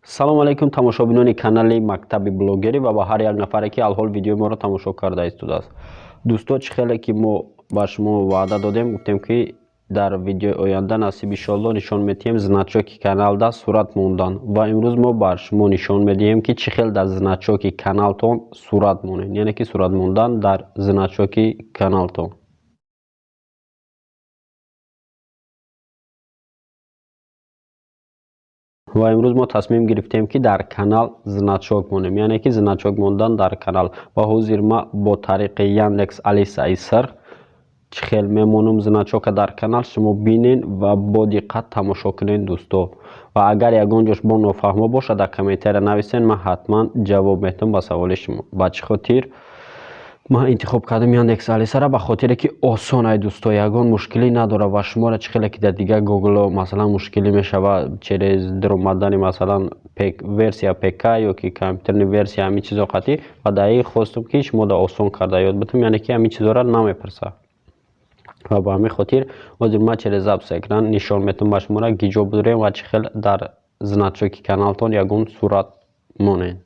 Салому алайкум, тамошобинони канали Мактаби блогерӣ ва ба ҳар як нафаре, ки алҳол видеои моро тамошо карда истодааст. Дӯсто, чӣ хеле ки мо ба шумо ваъда додем, гуфтем, ки дар видеои оянда, насиб иншоалло, нишон медиҳем значоки каналда сурат мондан. Ва имрӯз мо бар шумо нишон медиҳем, ки чӣ хел дар значоки каналтон сурат монед, яъне ки сурат мондан дар значоки каналтон. Ва имрӯз мо тасмим гирифтем, ки дар канал значок монем, яъне ки значок мондан дар канал. Ва ҳозир ма бо тариқи Яндекс Алисаи сирх чӣ хел мемонам значока дар канал, шумо бинен ва бо диққат тамошо кунед, дӯсто. Ва агар ягон ҷош бо нофаҳмо бошад, дар комментария нависен, ман ҳатман ҷавоб медиҳам ба саволи шумо. Ба чӣ хотир ман интихоб кардам Яндекс Алисара? Ба хотире ки осон ай, дӯсто, ягон мушкилӣ надорад. Ва шуморо чӣ хеле ки дар дигар Гугло, масалан, мушкилӣ мешавад через даромадани, масалан, версия ПК ё ки компютерни версия, ҳамин чизо қатъӣ. Ва дар ин хостум, ки шумо да осон карда ёд битам, яъне ки ҳамин чизоро намепурсад. Ва ба ҳамин хотир ҳозир ман через запись экран нишон медиҳам ба шуморо, гиҷо бидурем ва чӣ хел дар значоки каналтон ягон сурат монед.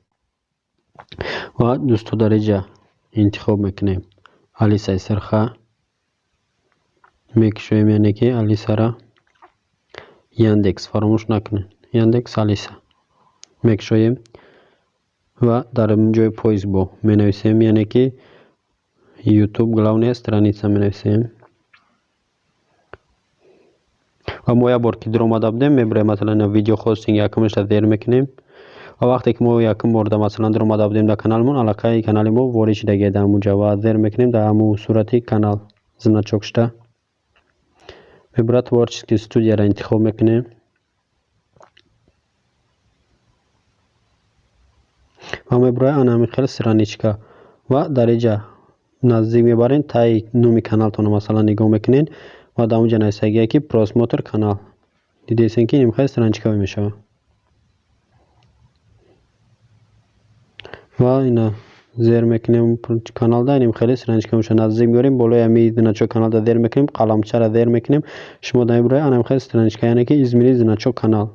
Ва дӯсто, дар инҷа интихоб мекунем Алисаи сирха, мекушоем, яъне ки Алисара, Яндекс фаромӯш накунед, Яндекс Алиса мекушоем ва дар ҷои поиск бо менависем, яъне ки «Ютуб главная страница» менависем. Ва мо як бор ки дуромада будем, мебурем, масалан, видео хостинг якумашро зер мекунем. Ва вақте ки мо якум борда, масалан, дуромада будем дар каналмон, аллакай канали мо ворид шудагия дар ҳамун ҷа. Ва зер мекунем дар ҳамун сурати канал, значок шуда мебурад. Творческий студияро интихоб мекунем ва мебурояд ана ҳамин хел страничка. Ва дар инҷа наздик мебарем, таи номи каналтонро, масалан, нигоҳ мекунед ва дар онҷа нависагия, ки «Просмотр канал». Дидесен, ки нимхел страничка мешавад. Ва ина зер мекунем каналда, иним хеле страничка мешавад. Наздик меорем, болои ҳами значок каналда зер мекунем, қаламчаро зер мекунем, шумо дар мебурояд ана хеле страничка, яъне ки «Изменить значок канал».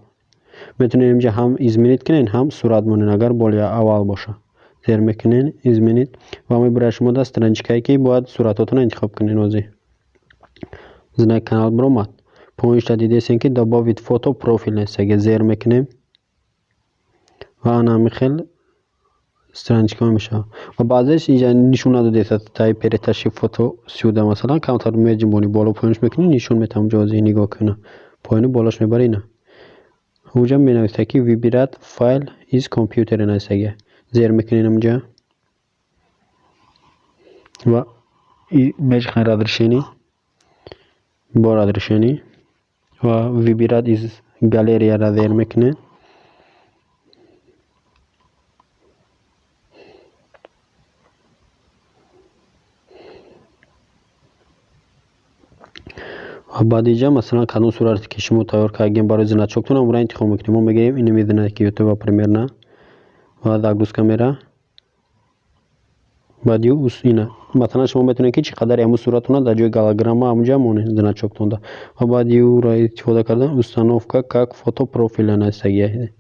Метавонед инҷа ҳам изменить кунед, ҳам сурат монед. Агар боли аввал боша, зер мекунед «Изменить» ва мебурояд шумо дар страничкае, ки бояд суратҳотонро интихоб кунед. Ҳозир знак канал биромад, поиншта дидесен, ки «Добавить фото профиль» нависага, зер мекунем ва ана ҳамин хел страничка мешавад. Ва баъзеш инҷа нишон надодест, таи «Перетащи фото сюда», масалан, камтар меҷунбонӣ, боло поёнш мекунӣ, нишон метавон. Ҷози нигоҳ куна, поёну болош мебари, ина уҷа менависа, ки «Выбирать файл из компьютера» нависага, зер мекунед инҷа ва мечиқем «Разрешение», бо «Разрешение» ва «Выбирать из галереяро зер мекунед. Ва баъд инҷа, масалан, кадом сурате ки шумо тайёр кардем барои значоктон, амро интихоб мекунем. Мо мегӯем инами знаки ютуба примерно ва загрузка мера. Баъди ина, масалан, шумо метавонед, ки чӣ қадари ҳамун суратона дар ҷои голограмма ҳамунҷа монед значоктонда. Ва баъди ӯро истифода кардан, «Установка как фото профиля» нависагия,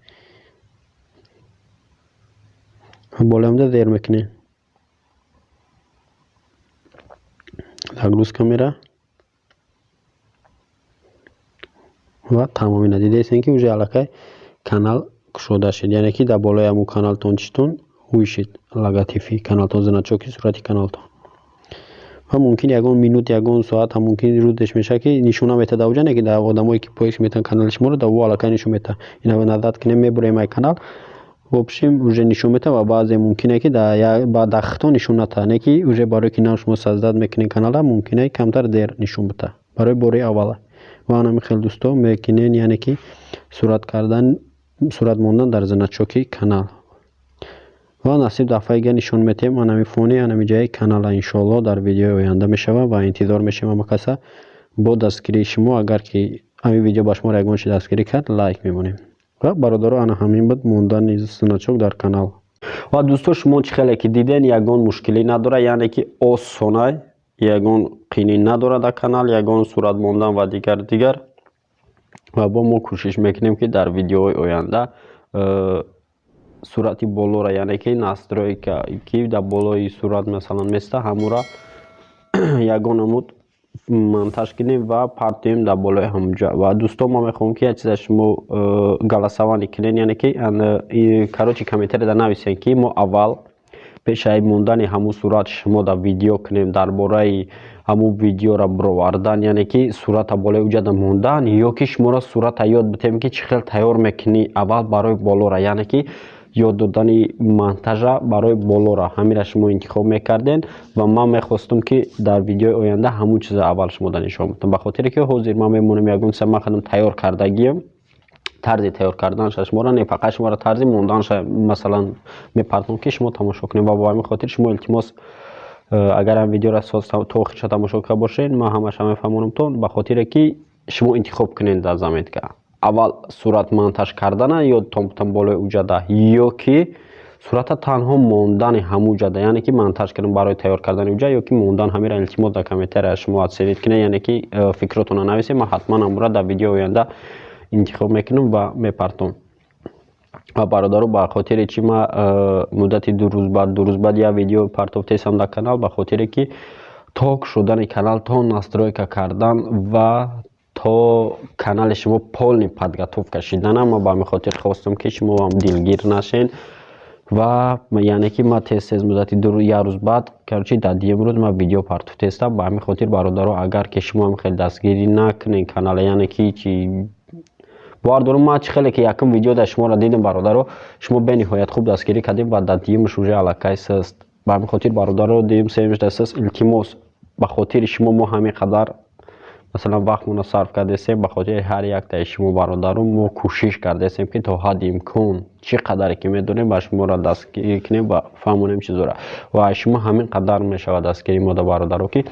болои ҳамда зер мекунед, загрузка мера ва тамом. Ина дидесен, ки уже аллакай канал кушода шуд, яъне ки дар болои ҳамун каналтон читон ҳуй шид, логотипи каналтон, значоки сурати каналтон. Ва мумкин ягон минут, ягон соат ҳам мумкин рӯзеш мешавад, ки нишон наметад дар уҷа, не ки дар одамое ки поиск метаванд канали шуморо, дар ӯ аллакай нишон метаҳад. Ина назар кунем, мебурем ай канал, в общем, уже нишон метаҳад. Ва баъзе мумкине, ки дар хито нишон натаҳад, не ки уже барое ки нав шумо создать мекунед канала, мумкине камтар дер нишон битаҳад барои бори аввала. Ва ана хел, дӯсто, мекунен, яъне ки сурат кардан, сурат мондан дар значоки канал. Ва насиб, дафъаи дигар нишон метиҳем анами фони анами ҷаи канала, иншоалло, дар видеои оянда мешавад. Ва интизор мешавем ҳама каса бо дастгирии шумо. Агар ки ҳамин видео ба шуморо ягон чи дастгирӣ кард, лайк мемонем. Ва бародаро, ана ҳамин буд мондани значок дар канал. Ва дӯсто, шумо чӣ хеле ки диден, ягон мушкилӣ надорад, яъне ки осонай, ягон қинӣ надорад дар канал ягон сурат мондан ва дигар дигар. Ва бо мо кӯшиш мекунем, ки дар видеоҳои оянда Сурати болора, яъне ки настройка, ки дар болои сурат, масалан, места, ҳамура ягон намуд монтаж кунем ва партоем дар болои ҳамунҷа. Ва, дӯстон, ман мехоҳам, ки як чиза шумо голосование кунед, яъне ки, короче, комментарияда нависед, ки мо аввал пешаи мондани ҳамун сурат шумо дар видео кунем, дар бораи ҳамун видеоро бировардан, яъне ки сурата болои уҷада мондан, ё ки шуморо сурата ёд бидиҳем, ки чӣ хел тайёр мекунӣ аввал барои болора, яъне ки ёд додани монтажа барои болора. Ҳамира шумо интихоб мекарден. Ва ман мехостум, ки дар видеои оянда ҳамун чиза аввал шумода нишон бидам, ба хотире ки ҳозир ман мемонам, ягон чиза ман худам тайёр кардагиам, тарзи тайёр карданша шуморо не, фақат шуморо тарзи монданша, масалан, мепартом, ки шумо тамошо кунед. Ва бо ҳамин хотир шумо, илтимос, агар ҳам видеоро то охирша тамошо карда бошед, ман ҳамаша мефаҳмонамтон, ба хотире ки шумо интихоб кунед дар заметка: аввал сурат монтаж кардана ёдтон бутам болои уҷада ё ки сурата танҳо мондани ҳамуҷада, яъне ки монтаж кардан барои тайёр кардани уҷа ё ки мондан. Ҳамира, илтимос, дар комментария шумо оценить кунед, яъне ки фикротонро нависед. Ман ҳатман ҳамура дар видеои оянда интихоб мекунам ва мепартом. Ва, бародаро, ба хотире чи ман муддати 2 рӯз баъд, 2 рӯз баъд як видео партофтесам дар канал? Ба хотире ки то шудани канал, то настройка кардан ва то канали шумо полный подготовка шидана. Ман ба ҳамин хотир хостам, ки шумо дилгир нашен. Ва яъне ки ман тез тез муддати як рӯз баъд, короче, дар дуюм рӯз ман видео партофтестам. Ба ҳамин хотир, бародаро, агар ки шумо ҳам хеле дастгирӣ накунед канала, яъне ки чи бовар дорам, ман чӣ хеле ки якум видео дар шуморо дидам, бародаро, шумо бениҳоят хуб дастгирӣ кардем ва дар дуюмаш уже аллакай сист. Ба ҳамин хотир, бародаро, дуюм, сеюмаш дар сист. Илтимос, ба хотири шумо мо ҳамин қадар, масалан, вақтмонро сарф кардесем. Ба хотири ҳар яктаи шумо, бародаро, мо кӯшиш кардесем, ки то ҳадди имкон, чӣ қадаре ки медонем, ба шуморо дастгирӣ кунем ва фаҳмонем чизоро. Ва шумо ҳамин қадар мешавад дастгирии мо да, бародаро, ки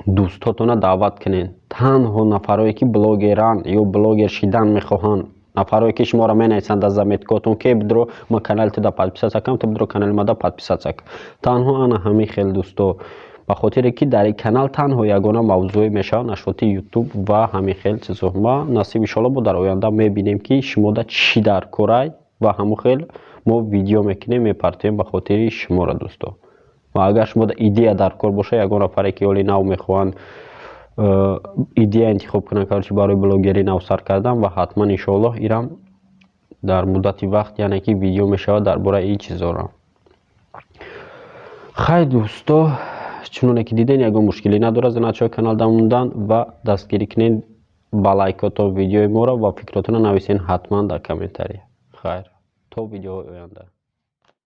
дӯстотона даъват кунед, танҳо нафарое ки блогеранд ё блогер шидан мехоҳанд, нафарое ки шуморо менависанд дар заметкотон, ки бидро ма канали туда подписаться кунам, ту бидро канали мада подписаться кун. Танҳо ана ҳамин хел дӯсто, ба хотире ки дар ин канал танҳо ягона мавзӯе мешавад нашоти Ютуб ва ҳамин хел чизо. Ма насиб, иншоалло, бо дар оянда мебинем, ки шумода чӣ дар корай, ва ҳамон хел мо видео мекунем, мепартоем ба хотири шуморо, дӯсто. Ва агар шумода идея дар кор боша, ягон нафаре ки оли нав мехоҳанд идея интихоб кунанд, короче, барои блогерӣ нав сар кардан, ва ҳатман, иншоаллоҳ, ирам дар муддати вақт, яъне ки видео мешавад дар бораи ин чизора. Хай, дӯсто, чуноне ки диден, ягон мушкилӣ надорад значои канал дамондан. Ва дастгирӣ кунед ба лайкото видеои моро ва фикротонро нависен ҳатман дар комментария. Хайр, то видеоҳои оянда.